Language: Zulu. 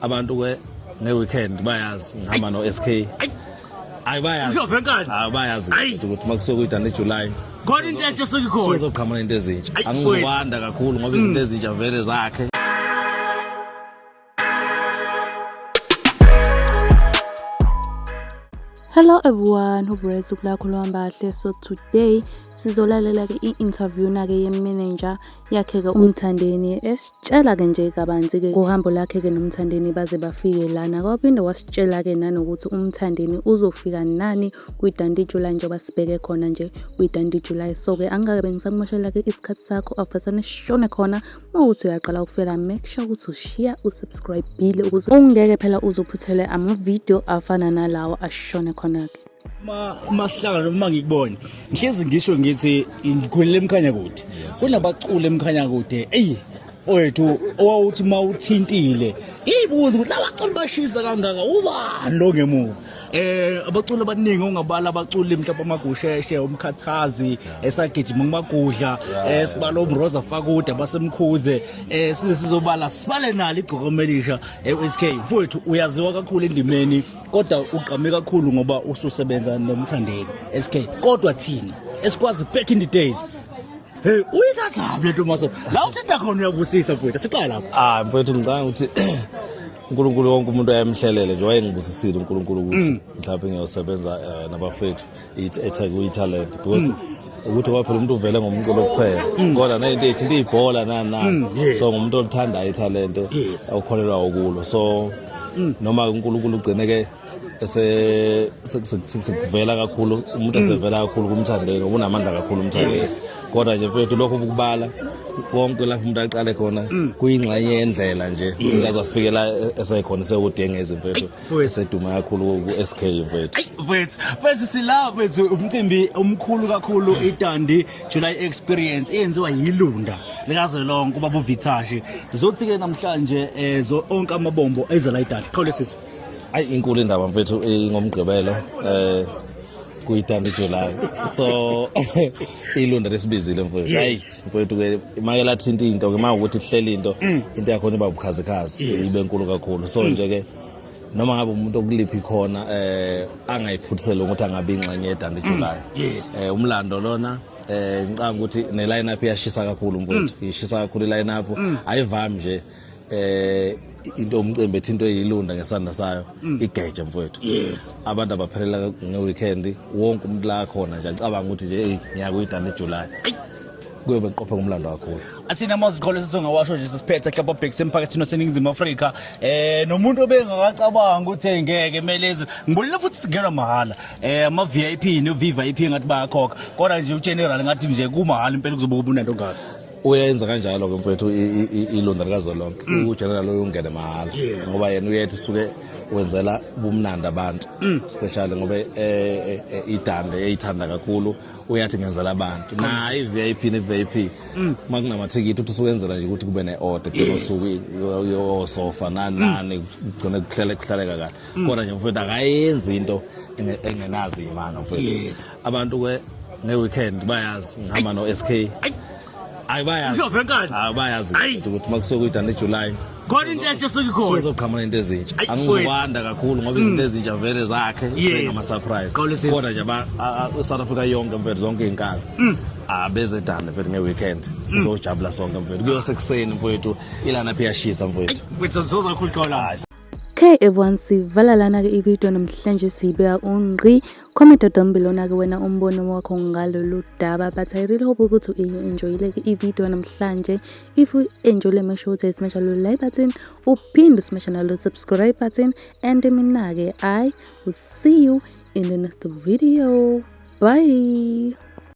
Abantu ke nge-weekend bayazi ngihamba no-SK. Hayi, bayazi. Usho venkani? Hayi, bayazi Ayi. ukuthi makusuke kuyidande July Khona into entsha esuke ikhona. sizoqhamuka into ezintsha. Ayi, Angizukwanda kakhulu ngoba izinto ezintsha vele zakhe. Hello everyone, hope usuku lakho luhamba kahle. So today sizolalela ke i-interview na-ke ye-manager yakhe-ke uMthandeni esitshela-ke nje kabanzi-ke ngohambo lakhe-ke noMthandeni baze bafike lana. Kwaphinde wasitshela-ke nanokuthi uMthandeni uzofika nani kwi-Dundee July njengoba sibheke khona nje kwi-Dundee July. So-ke angikabe bengisakumoshela-ke isikhathi sakho, awufasane sishone khona. Uma ukuthi uyaqala ukufela, make sure ukuthi ushiya usubscribe-ile ukuze ungeke phela uzuphuthelwe amavidiyo afana nalawo ashone khona-ke. Ma masihlangana noma ngikubona ngihlezi ngisho ngithi ngikhulele eMkhanyakude. Kunabaculi eMkhanyakude, eyi mfowethu, owawuthi uma uthintile ngiyibuza ukuthi labaculi bashisa kangaka, ubani lo ngemuva? Abaculi abaningi ongabala, abaculi mhlawumbe amagusheshe, umkhathazi esagijima kumagudla, sibala umroza Fakude, abasemkhuze, size sizobala sibale nalo igcokoma elisha SK. Mfowethu, uyaziwa kakhulu endimeni, kodwa ugqame kakhulu ngoba ususebenza noMthandeni SK, kodwa thina esikwazi back in the days, hey, uyithathaphi lento maso la usitha khona? Uyabusisa mfowethu, siqala lapho. Ah mfowethu, ngicabanga ukuthi uNkulunkulu wonke umuntu ayemhlelele nje, wayengibusisile uNkulunkulu ukuthi mhlawumbe ngiyosebenza nabafethu ethe kuyi-talent, because ukuthi kwaphela umuntu uvele ngomculo kuphela, kodwa neyinto ey'thinta iy'bhola nani nani. So ngumuntu olithandayo ithalente, okholelwa kulo. So noma uNkulunkulu ugcine-ke sekuvela kakhulu umuntu esevela kakhulu kuMthandeni ngoba unamandla kakhulu uMthandeni. Kodwa nje mfethu, lokho ukubala konke lapho umuntu aqale khona kuyingxenye yendlela nje umuntu azafikela esekhona sewudengezi mfethu, eseduma kakhulu ku-SK mfethu. Ayi mfethu, mfethu, sila mfethu, umcimbi omkhulu kakhulu, iDundee July Experience eyenziwa yilunda likazwelonke ubaba uVitashi. Zothi-ke namhlanje onke amabombo eza la iDundee. Qhole sizwe. Ayi, inkulu indaba mfethu, ngomgqibelo kuyi-Dundee July, so ilunda lesibizile mfethu. Hayi mfethu ke, make lathinta into ke, mawukuthi kuhlela into, into yakhona iba ubukhazikhazi, ibe nkulu kakhulu. So nje ke noma ngabe umuntu okuliphi khona angayiphuthisela ukuthi angabi ingxenye yeDundee July. Umlando lona, ngicabanga ukuthi ne line up iyashisa kakhulu mfethu, ishisa kakhulu i line up, ayivami nje into umcimbi ethi into eyilunda ngesandla sayo igeje mfowethu. Abantu abaphelela nge-weekend, wonke umuntu la khona nje acabanga ukuthi nje hey, ngiyakuyi-Dundee July, kuyobe kuqophe ngumlando kakhulu. Athina amazwi sesongawasho nje sesiphethe, mhlawumbe abhekise emphakathini waseNingizimu Afrika, nomuntu obengakacabanga ukuthi ngeke melezi ngibonile futhi singenwa mahhala, ama VIP no VVIP ngathi bayakhokha, kodwa nje ugeneral ngathi nje kumahhala impela, kuzobe kubunando ngaka. Uyenza kanjalo-ke mfowethu ilunda likazwelonke, ugeneral uyungene mahhala ngoba yena uyethi suke wenzela ubumnandi abantu, especially ngoba iDundee eyithanda kakhulu, uyathi ngenzela abantu na i-VIP ne-VIP uma kunamathikithi, uthi usukenzela nje ukuthi kube ne-order gcina usuku yosofa nani nani, kugcine kuhlale kuhlaleka kahle. Kodwa nje mfowethu, akayenzi into engenazi imanga mfowethu. Abantu ke nge-weekend bayazi ngihamba no-SK. Hayi, bayazi. Usho venkani? Hayi, bayazi Ayi. ukuthi makusuke kuyi-Dundee July Khona into entsha esuke ikhona. sizoqhamuka into ezintsha. Ayi, Angizukwanda kakhulu ngoba izinto ezintsha vele zakhe ngama-surprise. Qawule sisi. Kodwa nje South Africa yonke mfethu, zonke iy'nkalo abeze eDundee mfethu nge-weekend, sizojabula sonke mfethu, kuyosekuseni mfethu, i-line up iyashisa mfethu. Mfethu, sizoza kakhulu qola. Okay everyone, sivala lana-ke ividiyo namhlanje, siyibeka ungqi. Comment down below na-ke wena umbono wakho ngalolu daba, but I really hope ukuthi uyi-enjoyile-ke ividiyo namhlanje. If u-enjoyile, make sure ukuthi smash lo like button, uphinde usmashe nalo subscribe button, and mina-ke I will see you in the next video. Bye.